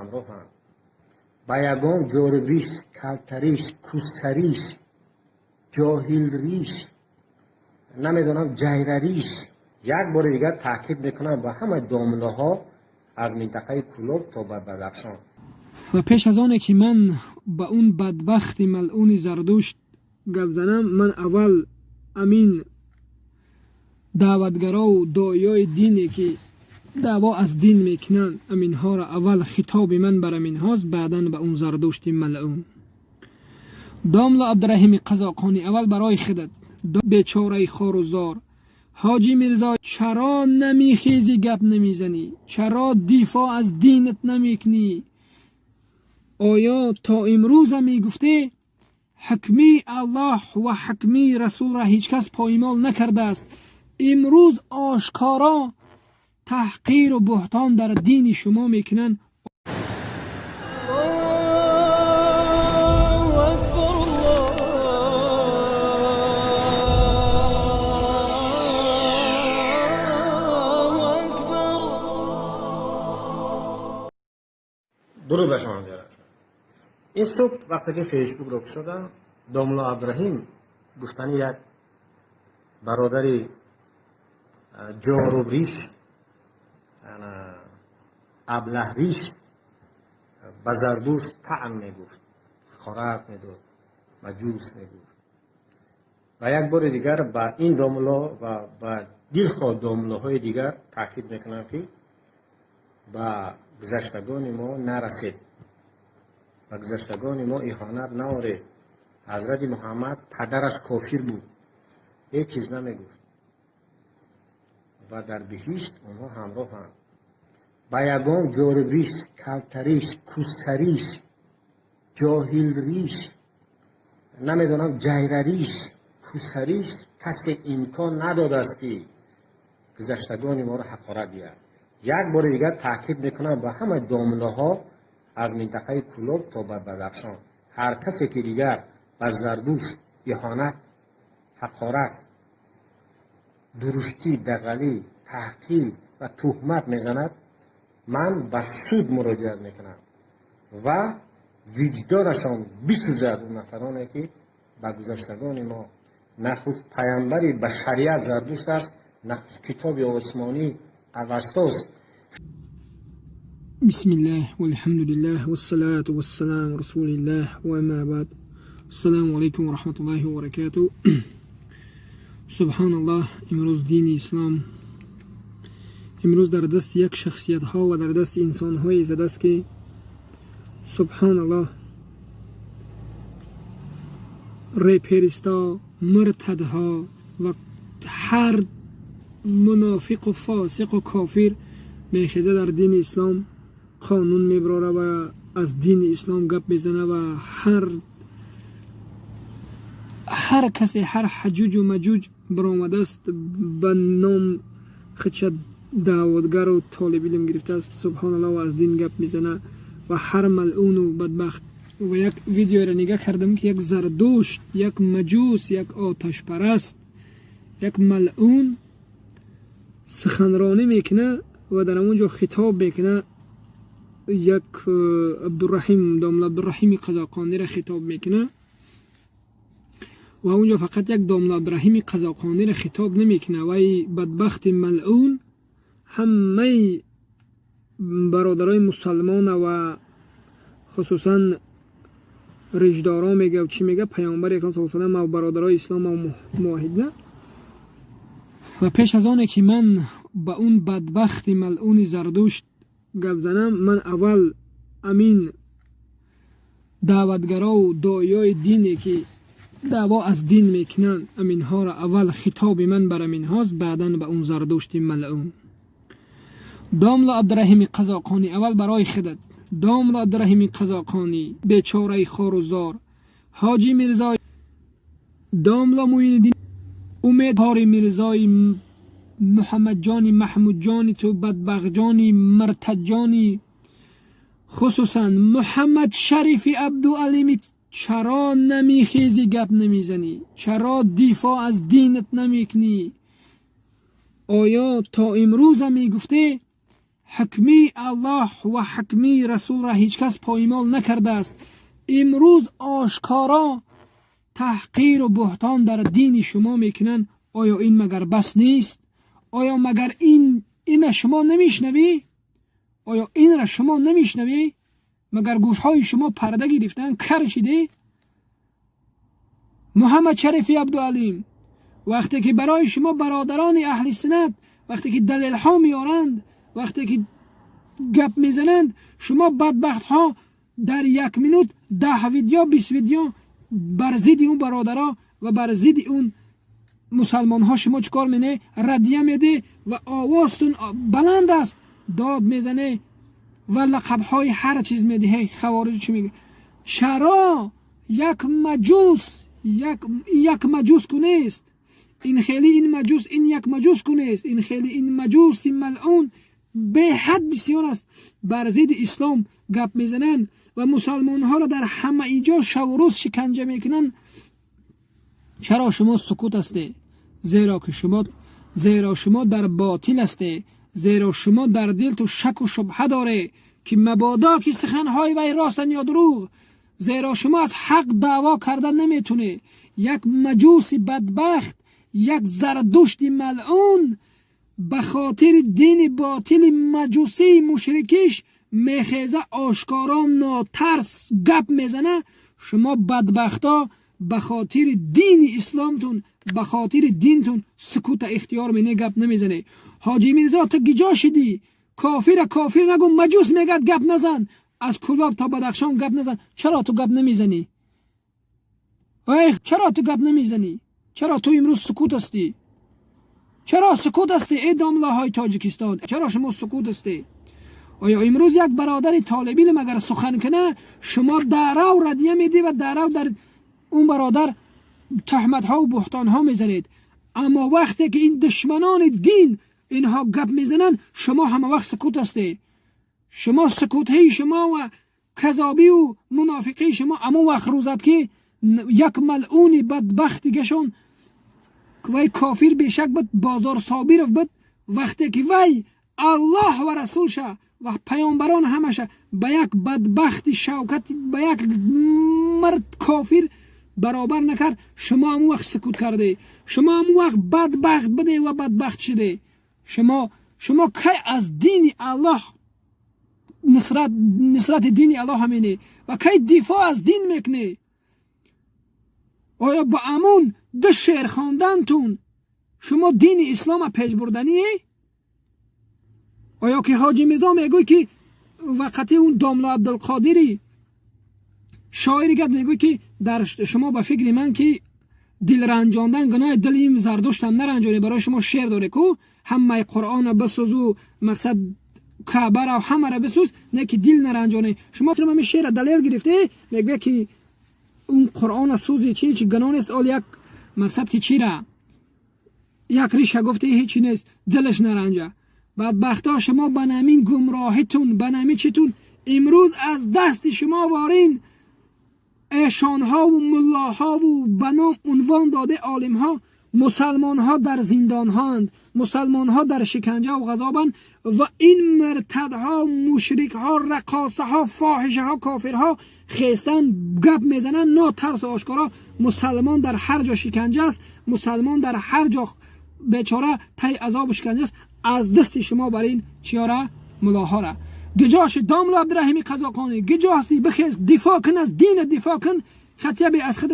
ҳамроҳанд. Ба ягон ҷорубриш, калтариш, кусариш, ҷоҳилриш, намедонам, ҷайрариш. Як бори дигар таъкид мекунам ба ҳама домлаҳо аз минтақаи Кӯлоб то ба Бадахшон. Ва пеш аз оне ки ман ба он бадбахти малъуни Зардушт гап занам, ман аввал амин даъватгарову доиёи дине ки даъво аз дин мекунанд, аминҳоро аввал хитоби ман бар аминҳост, баъдан ба он Зардушти малъун. Домла Абдураҳими Қазоқонӣ, аввал барои худат, бечораи хору зор. Ҳоҷӣ Мирзо, чаро намехезӣ, гап намезанӣ? Чаро дифоъ аз динат намекунӣ? Оё то имрӯза мегуфтӣ, ҳукми Аллоҳ ва ҳукми Расулро ҳеҷ кас поймол накардааст? Имрӯз ошкоро таҳқиру буҳтон дар дини шумо мекунанд. Аллоҳу акбар, Аллоҳу акбар. Дуруд ба шумо, ҳамдиёрам. Ин субҳ вақте ки Фейсбукро кушодам, домло Абдураҳим гуфтани як бародари ҷорубриш, аблаҳриш ба Зардушт таън мегуфт, ҳақорат медод, маҷус мегуфт. Ва як бори дигар ба ин домло ва ба дилхоҳ домлоҳои дигар таъкид мекунам, ки ба гузаштагони мо нарасед, ба гузаштагони мо иҳонат наоред. Ҳазрати Муҳаммад падараш кофир буд, ҳеҷ чиз намегуфт ва дар биҳишт онҳо ҳамроҳанд. Ба ягон ҷорубриш, калтариш, кусариш, ҷоҳилриш, намедонам, ҷайрариш, кусариш касе имкон надодааст, ки гузаштагони моро ҳақорат диҳад. Як бори дигар таъкид мекунам ба ҳама домлаҳо аз минтақаи Кӯлоб то ба Бадахшон: ҳар касе ки дигар ба Зардушт иҳонат, ҳақорат, дуруштӣ, дағалӣ, таҳқир ва туҳмат мезанад, ман ба суд муроҷиат мекунам ва виҷдонашон бисӯзад он нафароне, ки ба гузаштагони мо, нахуст паямбари башарият Зардушт аст, нахуст китоби осмонӣ Авастост. بسم الله والحمد لله والصلاة والسلام رسول الله وما بعد. السلام عليكم ورحمة الله وبركاته. سبحان الله، امروز دین اسلام امروز در دست یک شخصیت ها و در دست انسان های زده است که سبحان الله، رپریستا، مرتدها و هر منافق و فاسق و کافر میخیزه، در دین اسلام قانون میبراره و از دین اسلام گپ میزنه و هر کسی، هر حجوج و مجوج برآمده است، به نام خودش دعوتگر و طالب علم گرفته است، سبحان الله، و از دین گپ میزنه و هر ملعون و بدبخت. و یک ویدیو را نگاه کردم که یک زردشت، یک مجوس، یک آتش پرست، یک ملعون سخنرانی میکنه و در اونجا خطاب میکنه، یک عبدالرحیم، داملا عبدالرحیم قزاقانی را خطاب میکنه و اونجا فقط یک داملا عبدالرحیم قزاقانی را خطاب نمیکنه و ای بدبخت ملعون همه برادرای مسلمان و خصوصا رجدارا میگه و چی میگه؟ پیامبر اکرم صلی الله علیه و برادرای اسلام و موحد. و پیش از آنه که من به اون بدبخت ملعون زردشت گپ زنم، من اول امین دعوتگرا و داعیای دینی که دعوا از دین میکنند، امینها را اول خطاب من بر امینهاست، بعدا به اون زردشت ملعون. داملا عبدالرحیم قزاقانی، اول برای خودت، داملا عبدالرحیم قزاقانی، بیچاره خار و زار. حاجی میرزا، داملا معین امید هاری، میرزای محمد جانی، محمود جانی، تو بدبخت جانی، مرتد جانی، خصوصا محمد شریفی عبدالعلیمی، چرا نمیخیزی، گپ نمیزنی؟ چرا دفاع از دینت نمیکنی؟ آیا تا امروز میگفتی Ҳукми Аллоҳ ва ҳукми Расулро ҳеҷ кас поймол накардааст. Имрӯз ошкоро таҳқиру буҳтон дар дини шумо мекунанд. Оё ин магар бас нест? Оё магар ин ина шумо намешнавӣ? Оё инра шумо намешнавӣ? Магар гӯшҳои шумо парда гирифтанд, кар шиде? Муҳаммад Шарифи Абдуалим, вақте ки барои шумо бародарони аҳли суннат, вақте ки далелҳо меоранд, вақте ки гап мезананд, шумо бадбахтҳо дар як минут 10 видео, 20 видео бар зидди он бародаро ва бар зидди он мусалмонҳо шумо чӣ кор мене? Раддия меде ва овозтун баланд аст, дод мезане ва лақабҳои ҳар чиз медиҳе, хавориҷ чӣ мега. Чаро як маҷус, як маҷус ку нест ин хеле, ин маҷус, ин як маҷус ку нест ин хеле, ин маҷуси малъун беҳад бисёр аст, бар зидди ислом гап мезананд ва мусалмонҳоро дар ҳама иҷо шаву рӯз шиканҷа мекунанд. Чаро шумо сукут ҳастед? Зеро шумо дар ботил ҳастед, зеро шумо дар дилту шаку шубҳа доре, ки мабодо ки суханҳои вай ростанд ё дурӯғ, зеро шумо аз ҳақ даъво карда наметунед. Як маҷуси бадбахт, як Зардушти малъун ба хотири дини ботили маҷусии мушрикиш мехеза, ошкоро нотарс гап мезана. Шумо бадбахто ба хотири дини исломтун, ба хотири динтун сукута ихтиёр мене, гап намезане. Ҳоҷи Мирзо, ту гиҷо шидӣ? Кофира кофир нагу, маҷус мегад, гап назан, аз Кулоб то Бадахшон гап назан. Чаро ту гап намезанӣ? Эй, чаро ту гап намезанӣ? Чаро ту имрӯз сукут ҳастӣ? Чаро сукут ҳастӣ, эй домлаҳои Тоҷикистон? Чаро шумо сукут ҳастӣ? Оё имрӯз як бародари толибилм агар сухан кана, шумо дарав раддия медӣ ва дарав дар он бародар туҳматҳову буҳтонҳо мезанед, аммо вақте ки ин душманони дин инҳо гап мезананд, шумо ҳама вақт сукут ҳастед? Шумо сукутҳои шумо ва казобиву мунофиқии шумо амон вақт рӯзад, ки як малъуни бадбахт дигашон, вай кофир бешак буд, Бозор Собиров буд, вақте ки вай Аллоҳ ва Расулша ва паёмбарон ҳамаша ба як бадбахти Шавкат, ба як мард кофир баробар накард, шумо ҳамон вақт сукут карде. Шумо ҳамон вақт бадбахт буде ва бадбахт шуде. Шумо кай аз дини Аллоҳ нусрати дини Аллоҳ мене ва кай дифоъ аз дин мекунӣ? Оё ба амун ду шеър хондантун шумо дини ислома пеш бурдание? Оё ки Ҳоҷи Мирзо мегӯй, ки вақати он домла Абдулқодири шоири гап мегӯй, ки дар шумо ба фикри ман ки дилранҷондан гуноҳи, дили ин Зардуштам наранҷонӣ, барои шумо шеър доре ку, ҳамаи Қуръонро бисӯзу, мақсад Каъбаро ҳамаро бисӯз, не ки дил наранҷонӣ. Шумо ҳамин шеъра далел гирифте, мегӯяд, ки он Қуръона сӯзи чи чи гуноҳ нест, ол як мақсад ки чира як риша гуфти, ҳечи нест, дилаш наранҷа. Бадбахто, шумо ба намин гумроҳитун, ба нами читун, имрӯз аз дасти шумо ворин эшонҳову муллоҳову ба ном унвон доде олимҳо, мусалмонҳо дар зиндонҳоанд, мусалмонҳо дар шиканҷаву ғазобанд ва ин муртадҳо, мушрикҳо, рақосаҳо, фоҳишаҳо, кофирҳо хестан гап мезананд нотарсу ошкоро. Мусалмон дар ҳар ҷо шиканҷа аст, мусалмон дар ҳар ҷо бечора тай азобу шиканҷа аст аз дасти шумо бар ин чиёра, мулоҳора. Гиҷоши, домло Абдураҳими Қазоқонӣ, гиҷо ҳастӣ? Бихез, дифоъ кун, аз дина дифоъ кун, хатябе аз худ.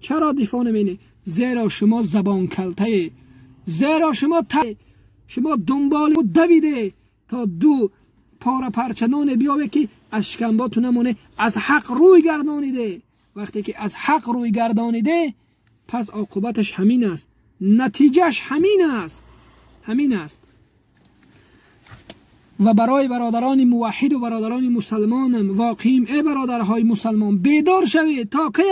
Чаро дифоъ наменӣ? Зеро шумо забонкалтае, зеро шумо дунболи давиде то ду пора парчаноне биёве, ки аз шикамботу намоне. Аз ҳақ рӯй гардониде. Вақте ки аз ҳақ рӯй гардониде, пас оқубаташ ҳамин аст, натиҷааш ҳамин аст, ҳамин аст. Ва барои бародарони муваҳҳиду бародарони мусалмонам воқеим, э бародарҳои мусалмон, бедор шавед. То кай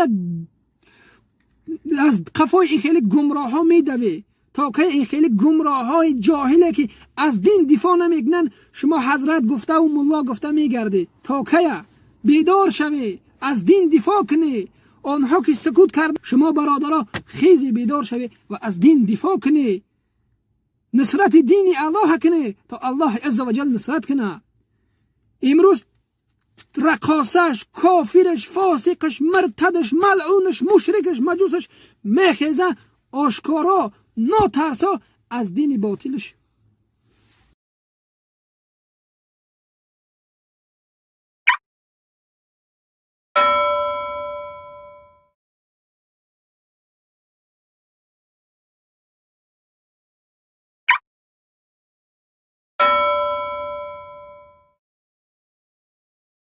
аз қафои ин хеле гумроҳҳо медавед? То кай ин хеле гумроҳҳои ҷоҳиле, ки аз дин дифоъ намекунанд, шумо ҳазрат гуфтаву мулло гуфта мегардед? То кая? Бедор шавед, аз дин дифоъ кунед. Онҳо ки сукут кард, шумо бародаро хези, бедор шавед ва аз дин дифоъ кунед. Нусрати дини Аллоҳа кунед, то Аллоҳи азза ва ҷал нусрат кунад. Имрӯз рақосаш, кофираш, фосиқаш, муртадаш, малъунаш, мушрикаш, маҷусаш мехеза, ошкоро, нотарсо аз дини ботилаш.